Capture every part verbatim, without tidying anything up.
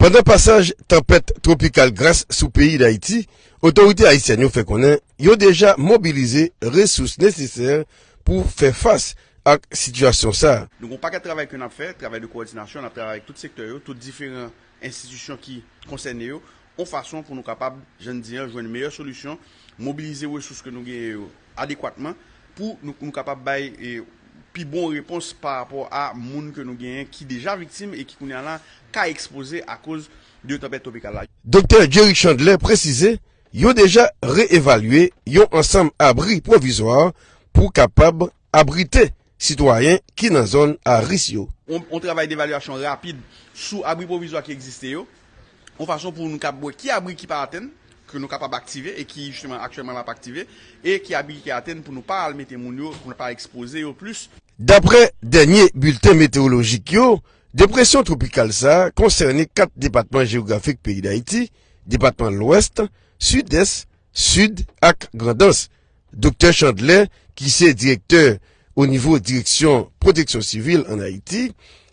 Pandan pasaj tanpèt twopikal Gras sou peyi Dayiti, otorite ayisyèn yo fè konnen yo deja mobilize resous nesesè pou fè fas ak sitiyasyon sa a. Nou gen yon pakèt travay ke n ap fè, travay de kowòdinasyon, n ap travay avèk tout sektè yo, tout diferan enstitisyon ki konsène yo, yon fason pou nou kapab, jan n di an, jwenn meyè solisyon, mobilize resous ke nou genyen yo adekwatman pou nou, nou kapab bay e, pi bon repons pa rapò a moun ke nou genyen ki deja viktim e ki kounye a la ka ekspoze akoz de tanpèt twopikal la. Doktè Jerry Chandler presize yo deja reevalye yon ansanm abri pwovizwa pou kapab abrite sitwayen ki nan zòn a ris yo. On, on travay devalyasyon rapid sou abri pwovizwa ki egziste yo, yon fason pou nou kab wè ki abri ki pa atenn, ke nou kapab aktive e ki jisteman aktyèlman n ap aktive, e ki abri ki atenn pou nou pa al mete moun yo, pou nou pa ekspoze yo plis. Daprè dènye bilten metewolojik yo, depresyon twopikal sa a konsène kat depatman jewografik peyi Dayiti, depatman Lwès, Sidès, Sid ak Grandans. Doktè Chandler, ki se direktè o nivo Direksyon Pwoteksyon Sivil ann Ayiti,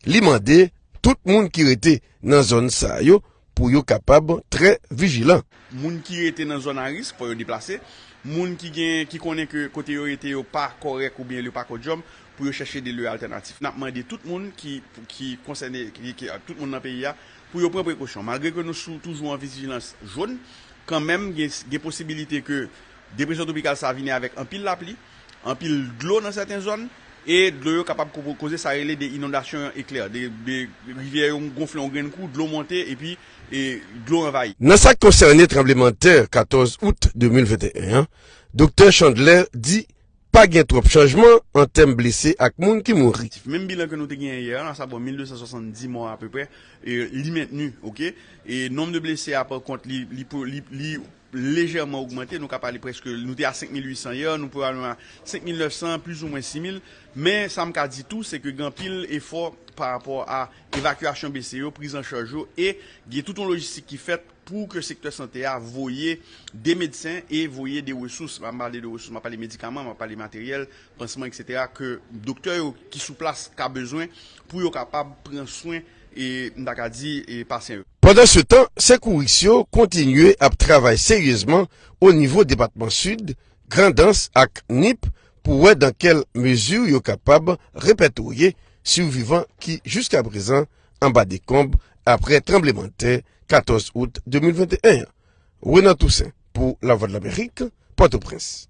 li mande tout moun ki rete nan zòn sa yo pou yo kapab trè vijilan. Moun ki rete nan zòn a risk, fò yo deplase. Moun ki gen, ki konnen ke kote yo rete yo pa kòrèk oubyen yo pa kòdyòm, pou yo chèche de lye altènatif. N ap mande tout moun ki, ki konsène, ki, ki, tout moun nan peyi a, pou yo pran prekosyon. Malgre ke nou sou, toujou an vijilans jòn, kanmenm gen, gen posibilite ke depresyon twopikal sa a vini avèk anpil lapli, anpil dlo nan sèten zòn, e dlo yo kapab ko-, koze sa rele de inondasyon eklè, de, de rivyè yo gonfle yon grenn kou, dlo monte, epi, e, dlo anvayi. Nan sa k konsène tranblemanntè katòz out de mil venteyen an, Doktè Chandler di pa gen twòp chanjman an tèm blese ak moun ki mouri. Menm bilan ke nou te genyen yè a, a sabò mil de san swasanndis mò apeprè, e, li mentni, oke? E nonb de blese a, pa kont, li, li, li, li lejèman ogmante. Nou ka pale prèske, nou te a senk mil uit san yè, nou pwobableman a senk mil nèf san, plizoumwen sis mil. Men sa m ka di tou, se ke gen anpil efò pa rapò a evakyasyon blese yo, priz an chaj yo, e gen tout yon lojistik ki fèt pou ke sektè sante a voye de medsen e voye de resous. M ap pale de resous, m ap pale medikaman, m ap pale materyèl, pansman, etsetera, ke doktè yo ki sou plas ka bezwen pou yo kapab pran swen, e, m ta ka di, e, pasyan yo. Pandansetan, sekouris yo kontinye ap travay seryezman o nivo depatman Sid, Grandans ak Nip pou wè dan kèl mezi yo kapab repètorye sivivan ki jiskaprezan anba dekonb apre tranblemanntè katòz out de mil venteyen an. Renan Toussaint pou Lavwadlamerik, Pòtoprens.